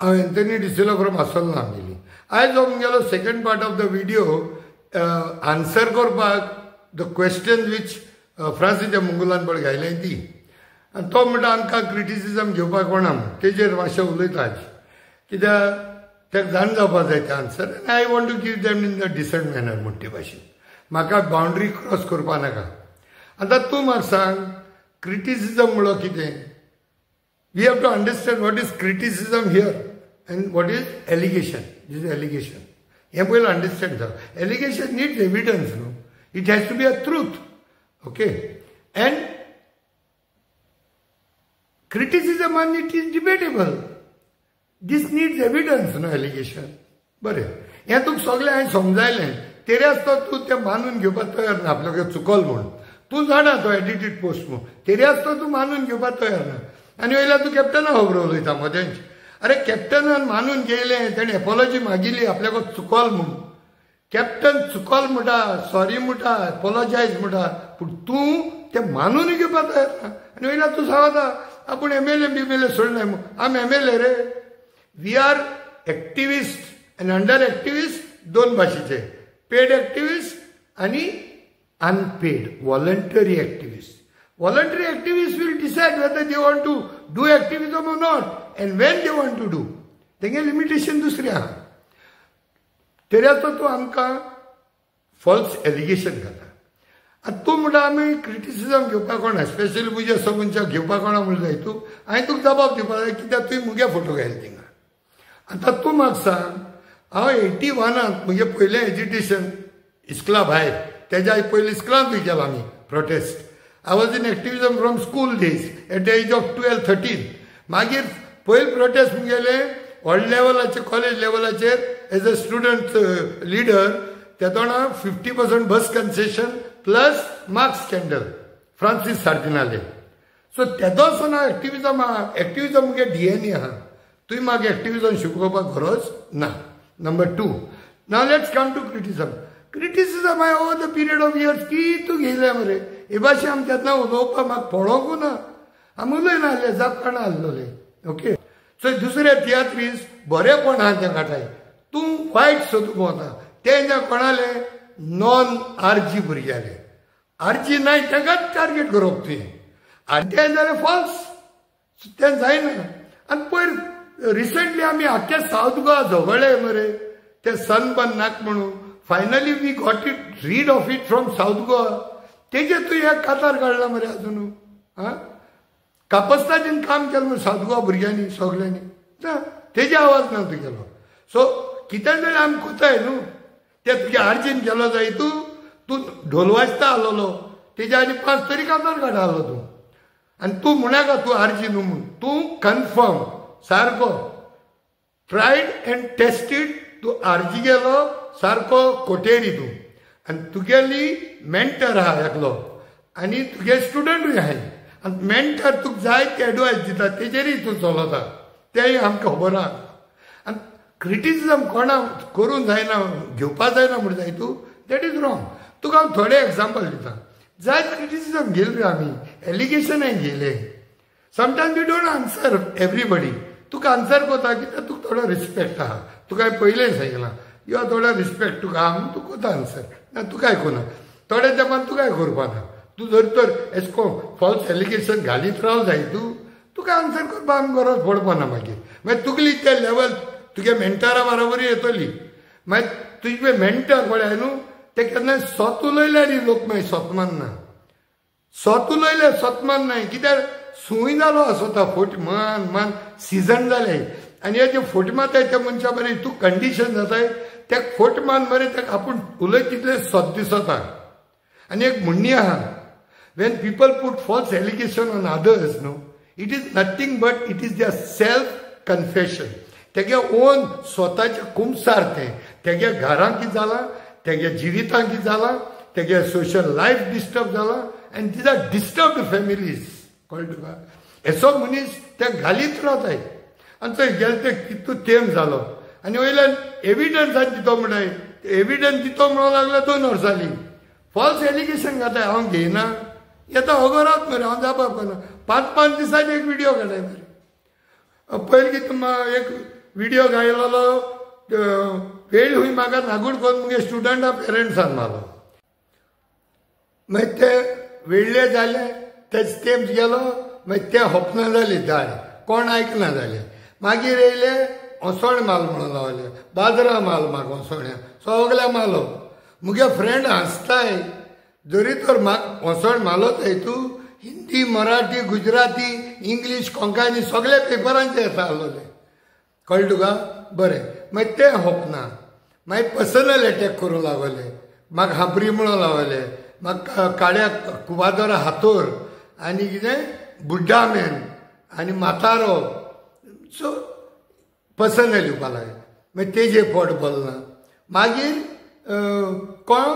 हांव Anthony D'Silva from आसोलना आमगेली. आयज हो मुगेलो second part of the video answer करपाक the question which Francis मुंगुलान पळय घायलें ती. आनी तो म्हणटा आमकां क्रिटिसिजम घेवपाक कोणा म्हूण तेजेर मातशें उलयता आयज, कित्याक ताका जाण जावपाक जाय तें आन्सर. आनी I want to give them in the decent manner म्हण ते भाशेन म्हाका बाउंड्री क्रॉस करपा नाका. आतां तूं म्हाका सांग, क्रिटिसिजम म्हणलो कितें? We have to understand what is criticism here and what is allegation. This is allegation. हें पयलीं अंडरस्टँड जावं. Allegation needs evidence न्हू, it has to be a truth. Okay, and criticism on it is debatable. This needs evidence न्हू allegation. बरें, हें तुका सगळें हांवें समजायलें तरी आसतना तूं तें मानून घेवपाक तयार ना. आपल्याक चुकल म्हूण तूं जाणा तो एडिटेड पोस्ट म्हूण, तरी आसतना तूं मानून घेवपाक तयार ना. आनी वयल्यान तूं कॅप्टना खबर उलयता मदेंच. अरे कॅप्टनान मानून घेयलें, तेणें एपोलॉजी मागिल्ली आपल्याक चुकल म्हूण. कॅप्टन चुकल म्हणटा, सॉरी म्हणटा, एपोलॉजायज म्हणटा, पूण तूं तें मानून घेवपाक तयार ना. आनी वयल्यान तूं सांगता आपूण एमएलए बीएमएलए सोडनाय म्हूण. आम एमएलए रे, we are activist आनी अंडर एक्टिविस्ट दोन भाशेचे, पेड एक्टिविस्ट आनी unpaid voluntary activist. Voluntary activists will decide whether they want to do activism or not and when they want to do. तेंगे लिमिटेशन दुसरें आहा. तरी आसतना तूं आमकां फॉल्स एलिगेशन घाता. आतां तूं म्हणटा आमी क्रिटिसिजम घेवपाक कोणा, स्पेशली म्हज्या असो मनशाक घेवपाक कोणा म्हूण जाय तूं. हांवें तुका जबाब दिवपाक जाय कित्याक तुवें मुगे फोटो घायले थिंगा. आतां तूं म्हाका सांग, हांव 81 म्हजें पयलें एजिटेशन इस्कुला भायर, तेज्या पयलीं इस्कुलांतूय केलां आमी protest. I was in activism from school days at the age of 12-13. मागीर पयले प्रोटेस्ट मुगेले व्हड लेवलाचेर, कॉलेज लेवलाचेर एज अ स्टुडंट लिडर. तेदोणा 50% bus concession plus marks scandal Francis सार्दिनाले. सो तेदोसून हांव एक्टिविजम आहा. एक्टिविजम मुगे DNA आहा. तुवें म्हाका एक्टिविजम शिकोवपाक गरज ना. Number 2, now let's come to criticism. Criticism हांवें over the period of years कितू घेयलें मरे. हे भाशेन आमी तेन्ना उलोवपाक म्हाका पळोवंकू ना, आमी उलयना आसले, जाप काडना आसलोले. ओके, सो दुसरे तियात्रीस बरेपण आहा तें काटाय, तूं वायट सोदूंक वता. तें जें कोणाले नॉन आरजी भुरग्याले, आरजी नाय तांकांच टार्गेट करप तुवें, आनी तें जालें फॉल्स, तें जायना. आनी पयर रिसंटली आमी आख्खे सावथ गोवा झगडले मरे ते सनबर्न नाक म्हणून. Finally we got it rid of it from South Goa. तेजेर तूं हे कातार काडला मरे आजून. आं, कापस्ताचें काम केलें मरे सावथ गोवा भुरग्यांनी सगल्यांनी, ना तेजे आवाज ना तुगेलो. सो कितें जाल्यार आमी कोताय न्हू, ते तुगे आर्जीन केलो जाय. तूं तूं ढोल वाजता आसलेलो तेज्या आनी 5 तरी कातार काडटा आसलो तूं. आनी तूं म्हणनाका तूं आर्जी न्हू म्हूण, तूं कन्फर्म सारको ट्रायड एंड टेस्टेड तूं आर्जी गेलो सारको कोटेरी तूं. आनी तुगेली मेंटर आहा एकलो आनी तुगे स्टुडंटूय आहाय. आनी मेंटर तुका जाय ते एडवायस दिता, तेजेरूय तूं चलता, तेंय आमकां खबर आहा. आनी क्रिटिसिजम कोणा करूंक जायना, घेवपा जायना म्हूण जाय तूं, that is wrong. तुका हांव थोडे एग्जाम्पल दिता. जायत क्रिटिसिजम घेयले रे आमी, एलिगेशनय घेयले. Sometimes we don't answer everybody. तुका आन्सर कोता कित्याक तुका थोडो रिस्पेक्ट आहा. तुका हांवें पयलें सांगलां, you are थोडो रिस्पेक्ट तुका आहा म्हूण तूं कोता आन्सर ना, तुकाय कोना थोडे तेंपान तुकाय करपा ना. तूं जर तर एशें कोन्न फॉल्स एलिगेशन घालीत राव जाय तूं, तुका आन्सर करपाक आमकां गरज पडपा ना. मागीर मागीर तुगली ते लेवल तुगे मेंटरा बराबरी येतली. मागीर तुजे मेंटर पळय न्हू, ते केन्नाय सत उलयल्यार लोक मागीर सत मानना. सत उलयल्यार सत माननाय कित्याक सूय जालो आसता, फोट मान मान सिजन जालें. आनी हे जे फोट मारताय त्या मनशा बरें तूं कंडिशन जाताय, तेका फोट मान मरे तेका आपूण उलयता तितलें सत दिसता. आनी एक म्हणणी आहा, when people put false allegation on others न्हू, it is nothing but it is their self confession. तेगे ओन स्वताचे कुमसार तें, तेगे घरां कितें जालां, तेगे जिवितां कितें जालां, तेगे सोशल लायफ डिस्टर्ब जालां. And these are disturbed families. कळ्ळें तुका? येसो मनीस ते घालीत रावताय. आनी थंय गेले ते कितू तेम जालो आनी वयल्यान एविडन्स आनी दितो म्हणटाय, एविडन्स दितो म्हणूंक लागलो 2 वर्सां जालीं. फॉल्स एलिगेशन घाताय, हांव घेयना येता अगोरात मरे, हांव जाप करना. 5-5 दिसांनी एक विडियो काडाय मरे. पयलीं कितें एक व्हिडिओ घायलेलो वेळ हुंय म्हाका नागूड करून मुगे स्टुडंटा पेरंट्सान मारलो. मागीर ते वेळ्ळे जाले तेच तेंप गेलो. मागीर ते होपना जाली दाळ कोण आयकना जाले. मागीर येयले ओसोण माल म्हणून लावले बाजरा माल म्हाका ओसोण्या सगल्या मालो. मुगे फ्रेंड हांसताय जरी तर म्हाका ओसोण मालोच तूं हिंदी मराठी गुजराती इंग्लीश कोंकणी सगल्या पेपरांचे येता आसलोले. कळ्ळें तुका? बरें मागीर तें होपना. मागीर पर्सनल एटॅक करूंक लागले म्हाका हाबरी म्हणून लावले म्हाका काळ्या कुवादोरा हातोर आनी कितें बुड्डा मॅन आनी म्हातारो सो पर्सनल येवपा लागलें. मागीर तेजे पोट भरना. मागीर कोण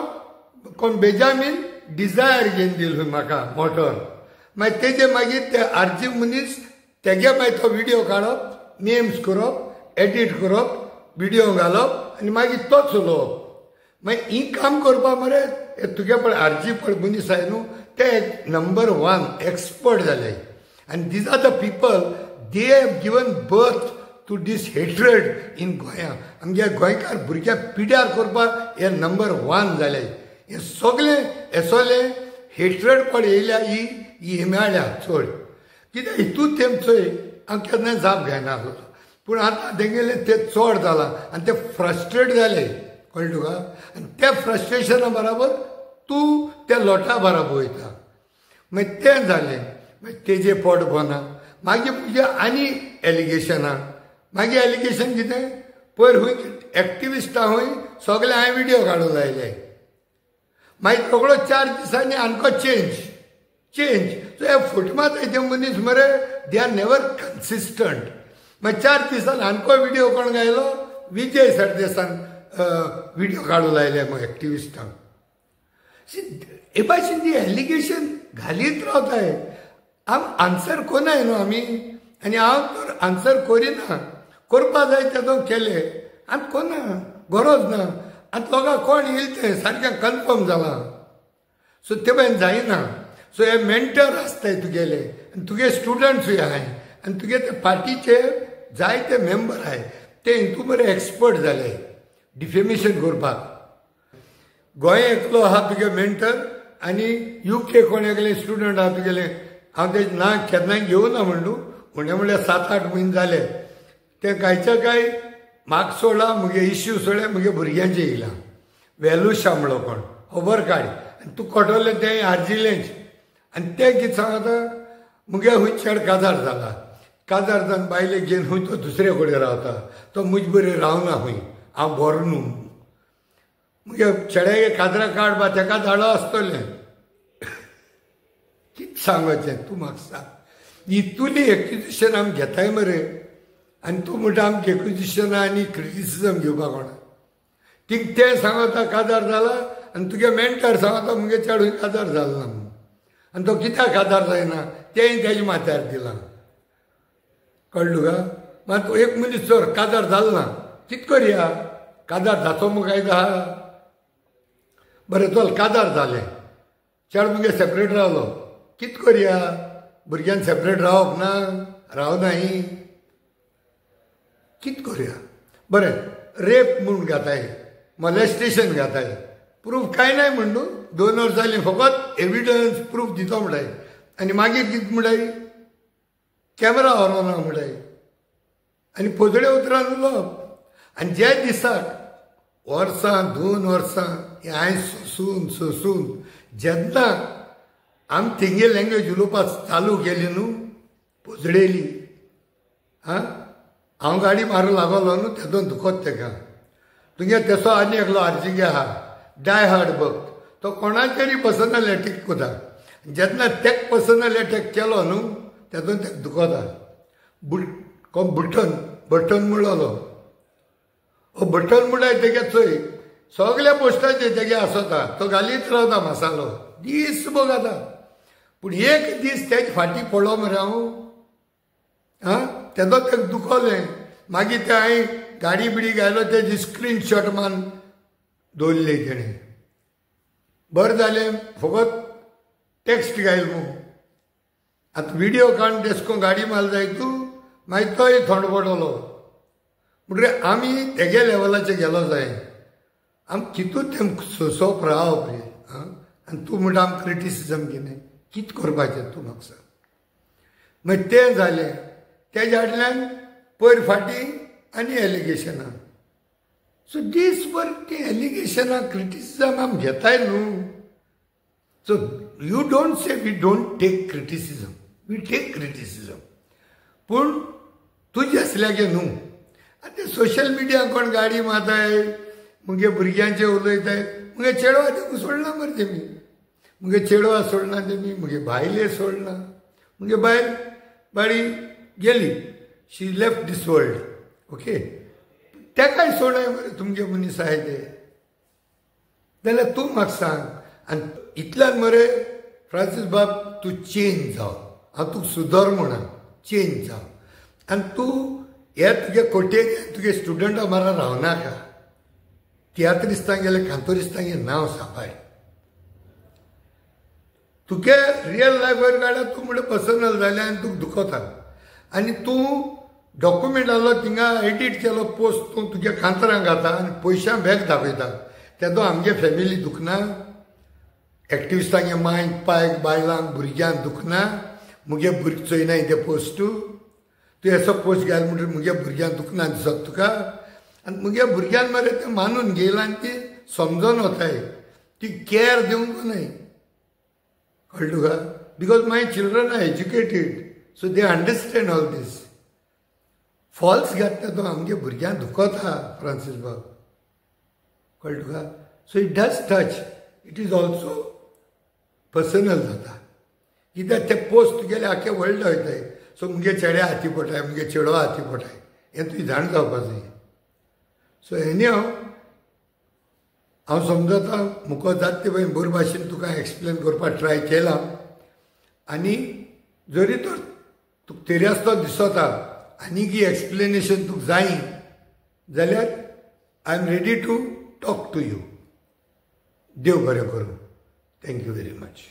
कोण बेजामीन डिजायर घेवन दिलो म्हाका मोटर. मागीर तेजे मागीर ते आरजी मनीस तेगे मागीर तो विडियो काडप नेम्स करप एडिट करप विडियो घालप आनी मागीर तो चलोवप. मागीर ही काम करपा मरे तुगे पळय आरजी पळय मनीस आहाय न्हू ते नंबर 1 एक्सपर्ट जाले. आनी these are the people they have given birth to this hatred in गोंया. आमगे गोंयकार भुरग्यांक पिड्यार करपाक हे नंबर 1 जाले. हे सगळे हेसोले हेट्रेड पळय येयल्या ही ही मेळ्ळ्या चड कित्याक हितून तेम चोय हांव केन्ना जाप घेयना आसलो. पूण आतां तेंगेलें तें चड जालां आनी ते फ्रस्ट्रेट जाले. कळ्ळें तुका? आनी त्या फ्रस्ट्रेशना बराबर तूं त्या लोटा बराबर वयता. मागीर तें जालें मागीर तेजें पोट भरना. मागीर म्हजें आनी एलिगेशनां. मागीर एलिगेशन कितें पयर खूंय एक्टिविस्टां खूंय सगळे हांवें विडियो काडूंक लायले. मागीर रोकडो 4 दिसांनी आमकां चेंज चेंज. सो हे फुटमात ते मनीस मरे they are never consistent. मागीर 4 दिसान आमको विडियो कोण घायलो विजय सरदेसान विडियो काडूंक लायले मग एक्टिविस्टांक. हे भाशेन ती एलिगेशन घालीत रावताय. आम आन्सर कोनाय न्हू आमी आनी हांव तर आन्सर करिना. करपा जाय तेदो केले आनी कोना गरज ना. आतां लोकांक कोण येयले तें सारकें कन्फर्म जालां. सो ते भायन जायना. सो हे मेंटर आसताय तुगेले आनी तुगे स्टुडंट्सूय आहाय आनी तुगे ते पार्टीचे जायते मेंबर आहाय ते हितून बरे एक्सपर्ट जाले डिफेमेशन करपाक. गोंय एकलो आहा तुगे मेंटर आनी युके कोण एकले स्टुडंट आहा तुगेले. हांव तेजें ना केन्नाय घेवना म्हण न्हू उणें म्हणल्यार 7-8 म्हयने जाले ते कांयच्या कांय म्हाका सोडला मुगे इश्यू सोडले मुगे भुरग्यांचे येयला वेलू शांबळो कोण खबर काड आनी तूं कटवलें तें आर्जिलेंच. आनी तें कितें सांगता मुगे खूंय चेड काजार जाला काजार जावन बायलेक घेवन खूंय तो दुसरे कडेन रावता तो म्हजे बरें रावना खूंय हांव बरो न्हू मुगे चेड्यागे काजरा काड बा तेका धाडो आसतलें. कितें सांगचें तूं म्हाका सांग. इतुली एक्विजिशन आमी घेताय मरे आनी तूं म्हणटा आमकां एक्विजिशनां आनी क्रिटिसिजम घेवपाक कोणा तिका तें सांगता काजार जाला आनी तुगे मेंटर सांगता मुगे चेडूं काजार जालो ना म्हणून आनी तो कित्याक काजार जायना तेंय तेज्या माथ्यार दिलां. कळ्ळें तुका? मात एक मनीस चोर काजार जालो ना कितें करया काजार जातो मग काय आहा. बरें चल काजार जालें चेडो मुगे सेपरेट रावलो कितें करया भुरग्यान सेपरेट रावप ना रावना ही कितें करया. बरें रेप म्हूण घाताय मॉलेस्टेशन घाताय प्रूफ कांय नाय म्हण न्हू 2 वर्सां जालीं फकत एविडन्स प्रूफ दिता म्हणटाय आनी मागीर कितें म्हणटाय कॅमेरा व्हरोना म्हणटाय आनी पोजड्या उतरान उलोवप. आनी ज्या दिसाक वर्सां 2 वर्सां हें हांवें सोंसून सोंसून जेन्ना आमी तेंगे लँग्वेज उलोवपाक चालू केली न्हू पोजडेली आं हांव गाडी मारूंक लागलो न्हू तेदोन दुखत तेका. तुगे तेसो आनी एकलो आर्जीगे आहा डाय हार्ड भक्त तो कोणाचेरय पर्सनल एटॅक करता. जेन्ना तेक पर्सनल एटॅक केलो न्हू तेदोन तेका दुखता. कोण बटन बटन म्हणलो हो बटन म्हणल्यार तेगे चोय सगल्या पोस्टाचेर तेगे आसता तो घालीत रावता मसालो दीस बघ आतां. पूण एक दीस तेजे फाटीं पडलो मरे हांव आं तेदो तेका दुखोलें. मागीर तें हांवें गाडी बिडी घायलो तेजी स्क्रीनशॉट मान दवरली तेणें. बरें जालें फकत टॅक्स्ट घायल मू आतां विडियो काडून तेसको गाडी माल जाय तूं मागीर तोय थोंड पडलो. म्हणटकीर आमी तेगे लेवलाचेर गेलो जाय. आम कितू तें सोंसप रावप रे. आं, आनी तूं म्हणटा आम क्रिटिसिजम कितें कितें करपाचें तूं म्हाका सांग. मागीर तें जालें, तेज्या फाटल्यान पयर फाटीं आनी एलिगेशनां. सो दीसभर तीं एलिगेशनां क्रिटिसिजम आमी घेताय न्हू. So you don't say we don't take criticism, we take criticism. पूण तुजें आसल्यागे न्हू. आनी ते सोशल मिडिया कोण गाडी मारताय, मुगे भुरग्यांचे उलयताय, मुगे चेडवा तेका सोडना मरे तेमी, मुगे चेडवा सोडना तेमी, मुगे बायले सोडना. मुगे बायल बाडी गेली, she left this world, okay. तेकाय सोडाय मरे तुमगे मनीस आहाय ते. जाल्यार तूं म्हाका सांग. आनी इतल्यान मरे फ्रांसीस बाब तूं चेंज जाव, हांव तुका सुदर म्हणा, चेंज जाव. आनी तूं हे तुगे कोटेक तुगे स्टुडंटा मारा रावनाका. तियात्रिस्तांगेले कांतोरिस्तांगे नांव सापाय. तुगे रियल लायफ वयर काडल्यार तूं म्हणल्यार पर्सनल जालें आनी तुका दुखोता. आनी तूं डॉक्युमेंट आहलो थिंगा एडीट केलो पोस्ट तूं तुगे कांतरांक घाता आनी पयशां बॅग दाखयता. तेदो आमगे फॅमिली दुखना, एक्टिविस्टांगे मांयक पायक बायलांक भुरग्यांक दुखना. मुगे भुरगीं चोयनाय ते पोस्टू, तूं असो पोस्ट घाल म्हणटकीर मुगे भुरग्यांक दुखना दिसत तुका. आनी मुगे भुरग्यान मरे तें मानून घेयलां आनी ती समजोन वताय, ती कॅर दिवंक न्हय. कळ्ळें तुका? Because my children are educated, so they understand all this. False घातता तो आमगे भुरग्यांक दुखोता फ्रांसीस बाब. कळ्ळें तुका? So it does touch, it is also personal जाता. कित्याक ते पोस्ट तुगेले आख्खे वर्ल्ड वयताय. सो मुगे चेड्या हाती पोटाय, मुगे चेडवा हाती पोटाय, हें तुवें जाण जावपा जाय. सो एनी हांव हांव समजता मुको जाता ते पळय बरे भाशेन तुका एक्सप्लेन करपाक ट्राय केला. आनी जरी तर तुका तरी आसतो दिसता आनीक एक्सप्लेनेशन तुका जाय जाल्यार I am ready to talk to you. देव बरें करूं. Thank you very much.